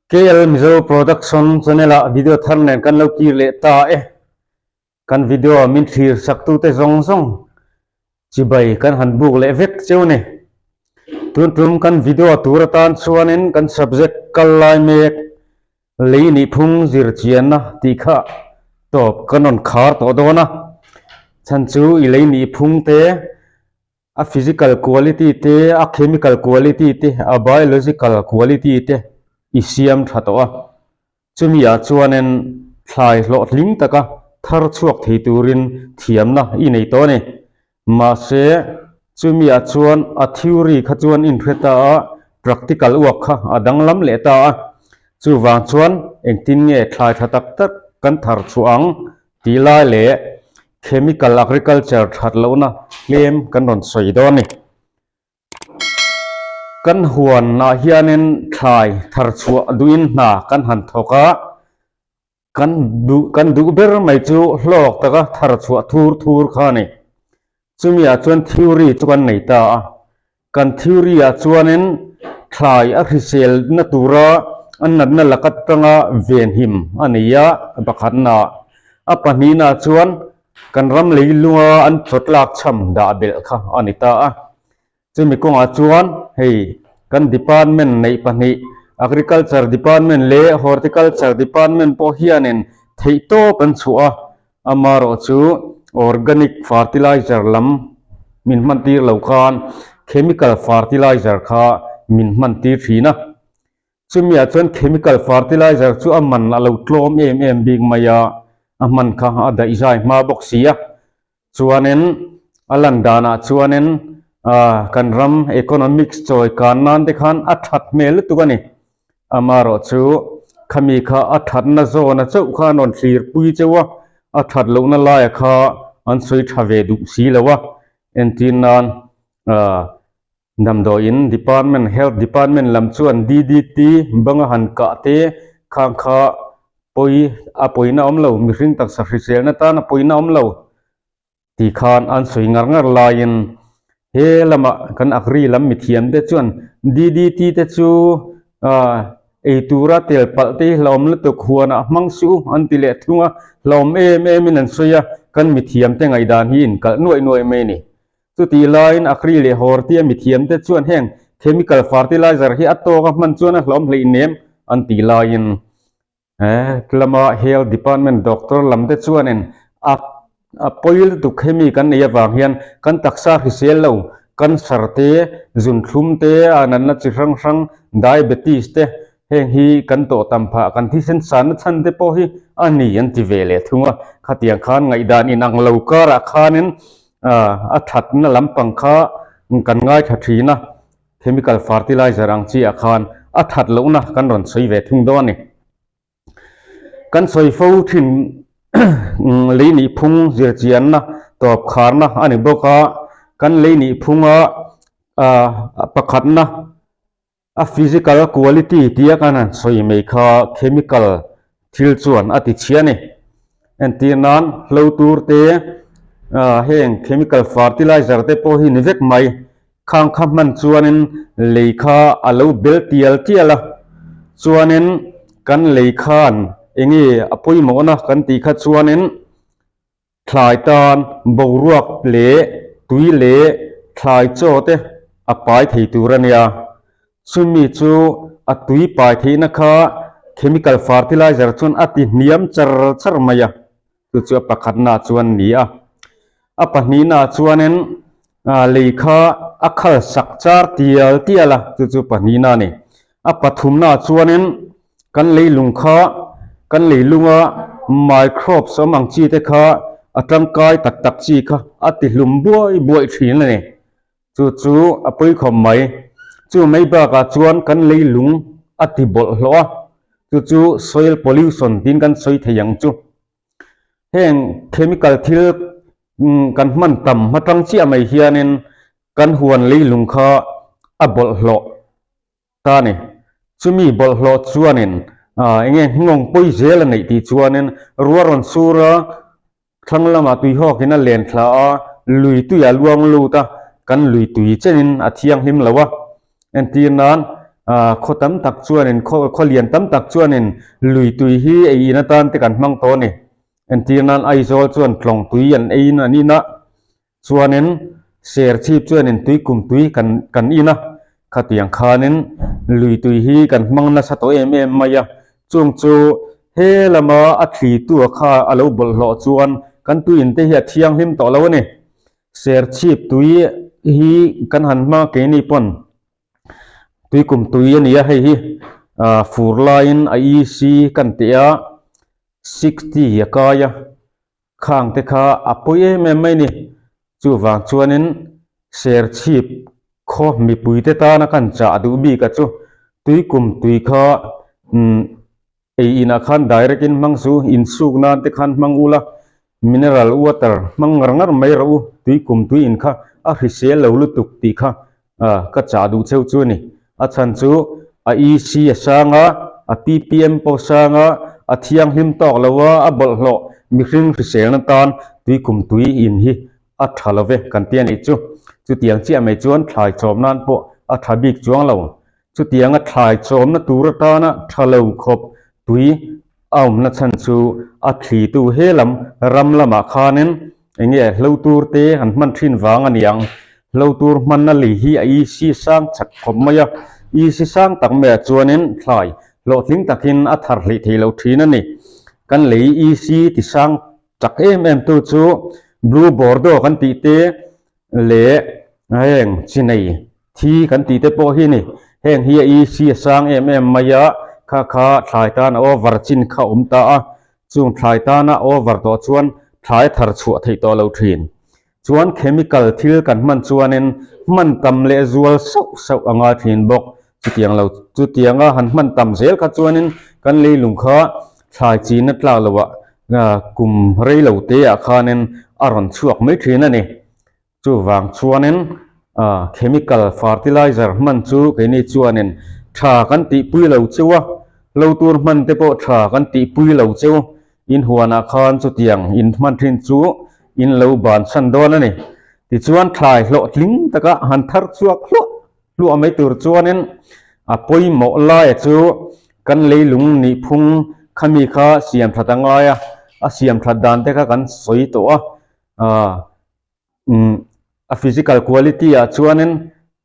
KL Mizo Production channel ah video thar nen kan lo kir leh ta e. Kan video min thlir sak tute zawng zawng chibai kan han buk leh vek cheu ni. Tun tum kan video tur atan chuanin kan subject kal lai mek lei nih phung zir chianna tih kha tawp kan rawn khar tawh dawn a. Chhan chu i lei nih phung te A physical quality te, a chemical quality te, a biological quality te i siam tha tawh a. Chumi ah chuanin thlai hlawhtling taka thar chhuak thei turin thiamna i nei tawh a ni. Mahse, chumi ah chuan a theory kha chuan inhre ta a, practical uak kha a danglam leh ta a. Chuvang chuan engtin nge thlai tha tak tak kan thar chhuah ang Tih lai leh chemical agriculture that lohna tlem kan rawn sawi dawn a ni. Kan huanah hianin thlai thar chhuah duhin hna kan han thawk a, kan duh kan duh ber mai chu hlawk taka thar chhuah thur thur kha a ni. Chumi ah chuan theory chu kan nei ta a, kan theory ah chuanin thlai a hriselna tura a natna laka tanga venhim a nei a pakhatna ah. A pahnihna ah chuan kan ram leilunga an chawtlak chham dah belh kha a ni ta a. Chumi kawngah chuan hei kan department neih pahnih Agriculture department leh Horticulture department pawh hianin theihtawp an chhuah a, Amaherawhchu organic fertilizer lam min hman tir lo khan chemical fertilizer kha min hman tir thin a. Chumiah chuan chemical fertilizer chu a man a lo tlawm em em bik mai a, a hman kha a daihzai hma bawk si a. Chuanin a lan danah chuanin kan ram economics chawi kan nan te khan a that hmel lutuk a ni. Amaherawhchu khami kha a thatna zawna chauh kha an rawn thlir pui cheu a, a that lohna laia kha an sawi tha ve duh si lo a. Entir nan damdawiin department health department lam chuan DDT banga han kah te khang kha pawi a pawina awm lo, mihring taksa hriselna tan a pawina awm lo. Ti khan an sawi ngar ngar laiin he lamah kan agri lam mithiam te chuan DDT te chu ei tura tel palh te hi hlauhawm lutuk huanah hmang suh u an ti leh thung a, hlauhawm em em in an sawi a, kan mithiam te ngaihdan hi inkalh nuaih nuaih mai a ni. Chutih laiin agri leh hawrtia mithiam te chuan heng chemical fertilizer hi a tawk a hman chuan a hlauhawm hleihnem an tih laiin He lama Health Department doctor lam te chuanin a a pawi lutuk hemi kan nei avang hian kan taksa hrisel lo, cancer te, zunthlum te, a natna chi hrang hrang, diabetes te heng hi kan tawh tam phah, kan thisen sanna chhan te pawh hi a ni an ti ve leh thung a. Khatiang khan ngaihdan inang lo karah khanin a thatna lampang kha kan ngaithla thin a. Chemical fertilizer ang chi ah khan a that lohna kan rawn sawi ve thung dawn a ni. Kan sawi fo thin lei nih phung zirchianna tawp kharna a ni bawk a, kan lei nih phunga pakhatna a physical quality tia kan han sawi mai kha chemical thil chuan a ti chhia a ni. Entir nan hlo tur te heng chemical fertilizer te pawh hi ni vek mai. Khang kha hman chuanin lei kha a lo bel tial tial a, chuanin kan lei khan enge a pawimawhna kan tih kha chuanin thlai tan boruak leh tui leh thlai chaw te a pai thei tur a nia. Chumi chu a tui pai theihna kha chemical fertilizer chuan a ti hniam char char mai a. Chu chu a pakhatna chuan ni a. A pahnihna chuanin lei kha a khal sak char tial tial a, chu chu pahnihna a ni. A pathumna chuanin kan leilung kha kan leilunga microbes awm ang chi te kha a tangkai tak tak chi kha a ti hlum buai buai thin a ni. Chu chu a pawi khawp mai. Chu mai bakah chuan kan leilung a ti bawlhhlawh a, chu chu soil pollution tiin kan sawi thei ang chu. Heng chemical thil kan hman tam hmatang chiah mai hianin kan huan leilung kha a bawlhhlawh ta a ni. Chumi bawlhhlawh chuanin eng nge nghawng pawi zel a neih tih chuanin rua rawn sur a, thlang lamah tuihawkin a len thla a, lui tui a luang lut a, kan lui tui chenin a thianghlim lo a. Entir nan Khaw tam tak chuanin khaw lian tam tak chuanin lui tui hi ei in atan te kan hmang tawh a ni. Entir nan Aizawl chuan tlawng tui an ei in an in a, chuanin Serchhip chuanin tui kum tui kan kan in a, khatiang khanin lui tui hi kan hmang nasa tawh em em mai a, chung chu he lama a thli tu a kha a lo bawlhhlawh chuan kan tui in te hi a thianghlim tawh lo a ni. Serchhip tui hi kan han hmang a keini pawn Tui kum tui a ni a, hei hi fur laiin a EC kan tih a, 60 a kai a, khang te kha a pawi em em mai a ni. Chuvang chuanin Serchhip khaw mipui te tana kan chah duh bik a chu tui kum tui kha umm Ei inah khan direct in hmang chu insuk nan te khan hmang ula, mineral water hmang ngar ngar mai rawh u, tui kum tui in kha a hrisel lo lutuk tih kha ka chah duh cheu chu a ni. A chhan chu a EC a sang a, a PPM pawh a sang a, a thianghlim tawk lo a, a bawlhhlawh mihring hriselna tan tui kum tui in hi a tha lo ve kan ti a nih chu. Chutiang chiah mai chuan thlai chawm nan pawh a tha bik chuang lo. Chutianga thlai chawmna tur atana tha lo khawp tui a awmna chhan chu a thlitu he lam ram lamah khanin eng nge hlo tur te an hman thin vang a niang. Hlo tur hmanna lei hi a EC sang chak khawp mai a, EC sang tak maiah chuanin thlai hlawhtling takin a thar hleih thei lo thin a ni. Kan lei EC ti sang chak em em tu chu Blue Bordeaux kan tih te leh heng chi nei thi kan tih te pawh hi a ni. Heng hi a EC a sang em em mai a, kha kha thlai tan a over chin kha a awm ta a, chung thlai tana over tawh chuan thlai a thar chhuah theih tawh lo thin. Chuan chemical thil kan hman chuanin hman tam leh zual sauh sauh a ngai thin bawk. Chutiang lo chutianga han hman tam zel kha chuanin kan leilung kha thlai chin a tlak loh ah kum rei lo te ah khanin a rawn chhuak mai thin a ni. Chuvang chuanin chemical fertilizer hman chu keini chuanin tha kan tihpui lo cheu a, lo tur hman te pawh tha kan tihpui lo cheu. In huanah khan chutiang in hman thin chu in lo bansan dawn a ni. Tichuan thlai hlawhtling taka han thar chhuak hluah hluah mai tur chuanin a pawimawh laia chu kan leilung nihphung khami kha siam that a ngai a, a siam that dan te kha kan sawi tawh a. Umm a physical quality ah chuanin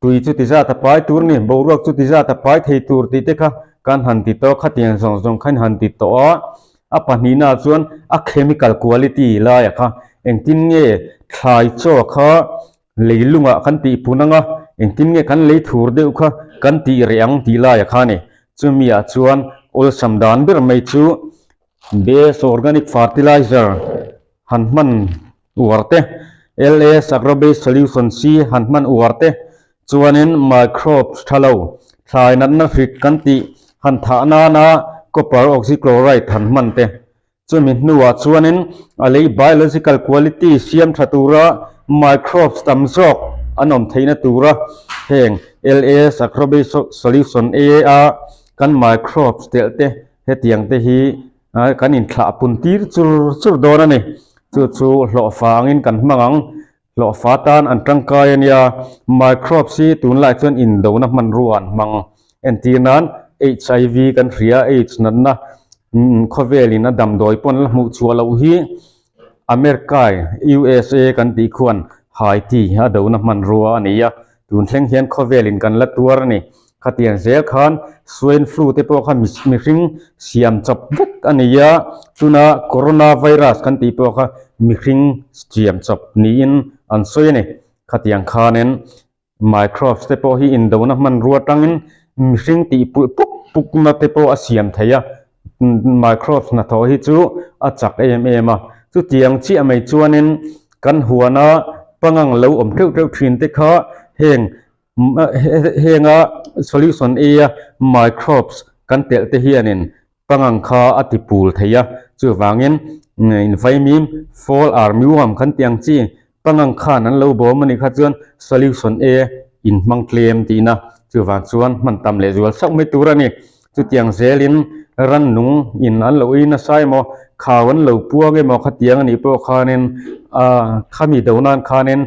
tui chu ti zat a pai tur ni, boruak chu ti zat a pai thei tur tih te kha kan han ti tawh a, khatiang zawng zawng kha in han ti tawh a, a pahnihna ah chuan a chemical quality laia kha engtin nge thlai chaw kha leilungah kan tih pun anga engtin nge kan lei thur deuh kha kan tih reh ang tih laia kha a ni. Chumi ah chuan awlsam dan ber mai chu base organic fertilizer han hman uar te, LS Agrobase Solution C han hman uar te chuanin microbes tha lo, thlai natna hrik kan tih han thah nana copper oxychloride han hman te. Chumi hnuah chuanin a lei biological quality siam tha tura microbes tam zawk an awm theihna tura heng LS Agrobase Solution A a kan microbes telh te hetiang te hi Kan inthlah pun tir chur chur dawn a ni. Chu chu hlawhfa angin kan hmang ang. Hlawhfa tan an tangkai a nia. Microbes hi tunlai chuan indona hmanrua an hmang. Entir nan HIV kan hria, AIDS natna khawvelin a damdawi pawn la hmuh chhuah loh hi America, USA kan tih khuan Haiti a dona hmanrua a ni a. Tun thleng hian khawvelin kan la tuar a ni. Khatiang zel khan swine flu te pawh kha mihring siam chawp vek a ni a, tuna corona virus kan tih pawh kha mihring siam chawp niin an sawi a ni. Khatiang khanin microbes te pawh hi indona hmanrua atangin mihring tih pulh puk pukna te pawh a siam thei a, microbes hnathawh hi chu a chak em em a. Chutiang chiah mai chuanin kan huana pangang lo awm teuh teuh thin te kha heng Henga solution A a microbes kan telh te hianin pangang kha a ti pul thei a, chuvangin invaimim fall armyworm kan tih ang chi pangang khan an lo bawm a nih kha chuan solution A in hmang tlem tihna chuvang chuan hman tam leh zual sauh mai tur a ni. Chutiang zelin rannung in an lo ei nasa emaw khau an lo puang emaw khatiang a nih pawh khanin khami do nan khanin.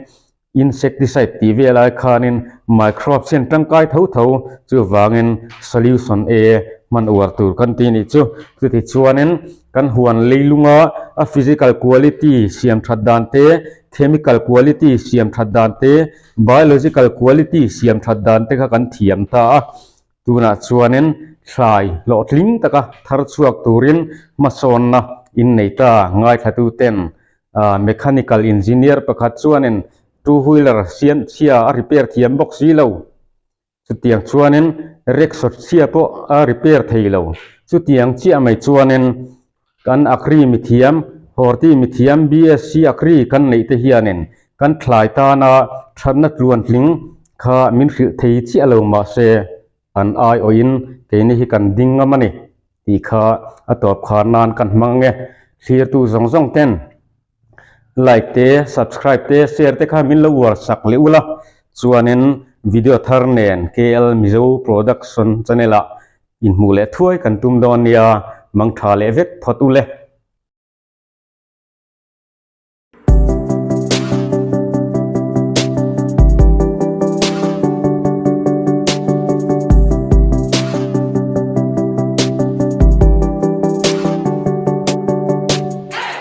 Insecticide tih vel ai khanin microbes hian tangkai tho tho chuvangin solution A hman uar tur kan ti nih chu. Chuti chuanin kan huan leilunga a physical quality siam that dan te, chemical quality siam that dan te, biological quality siam that dan te kha kan thiam ta a. Tunah chuanin thlai hlawhtling taka thar chhuak turin hmasawnna innei ta ngaithlatuten mechanical engineer pakhat chuanin two wheeler siam chhia a repair thiam bawk si lo. Chutiang chuanin rickshaw chhia pawh a repair thei lo. Chutiang chiah mai chuanin kan Agri mithiam, Horti mithiam BSc Agri kan neih te hianin kan thlai tana thatna tluantling kha min hrilh thei chiah lo mahse an aiawhin keini hi kan ding ngam a ni tih kha a tawp khar nan kan hmang ang e. Thlirtu zawng zawng ten like te, subscribe te, share te kha min lo uar sak leh ula chuanin video thar nen KL Mizo Production channel ah inhmuh leh thuai kan tum dawn nia, mangtha leh vek phawt ule.